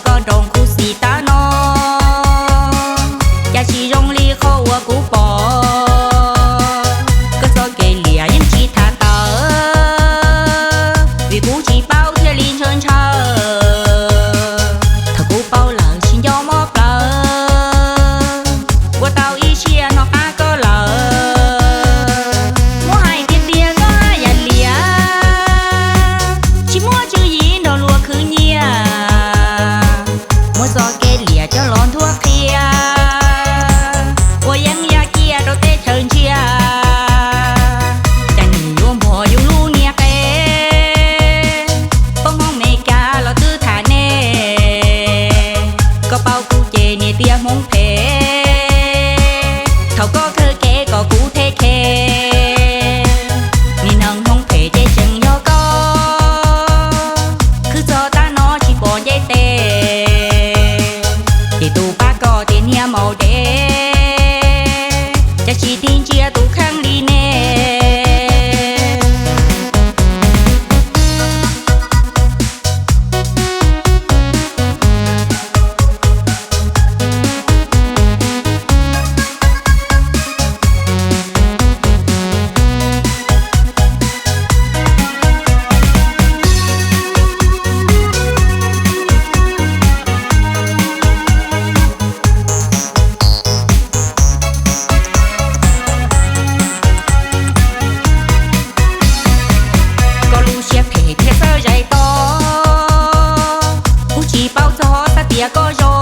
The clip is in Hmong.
Koj nrog kuv xim tab no, cas tsis zoo li qhov uas kuv pom. Koj txoj kev liam yeej tsis tham tawm, vim kuv tsis paub thiaj li ntshaw ntshaw. Thaum kuv paub lawm tsis nco mob plawv, ua tau ib siab hnov qab koj lawm. Muab hais tiag tiag koj haj yam liam, tsis muaj tswv yim nrog luag khwv nyiaj. Muab txoj kev liam coj los nthuav qhia, ua yeeb yaj kiag rau teb chaws ntsia. Cas nws yuav npog yus lub niag qe, pab Hmoob Meskas los twb tham nej. Koj paub kuv ces niam tias Hmoob phem, thaum koj kawg kev kom kuv them khe. Niag neeg Hmoob phem ces tseem yog koj, khwv txog tab no tsis pom nce tes. Ces tus pab koj tias niag maum dev, cas tsis tig ntsia tus kheej li ne. Koj lub siab phem thiaj txawj zais to, kuv tsis paub txog xav tias koj zoo.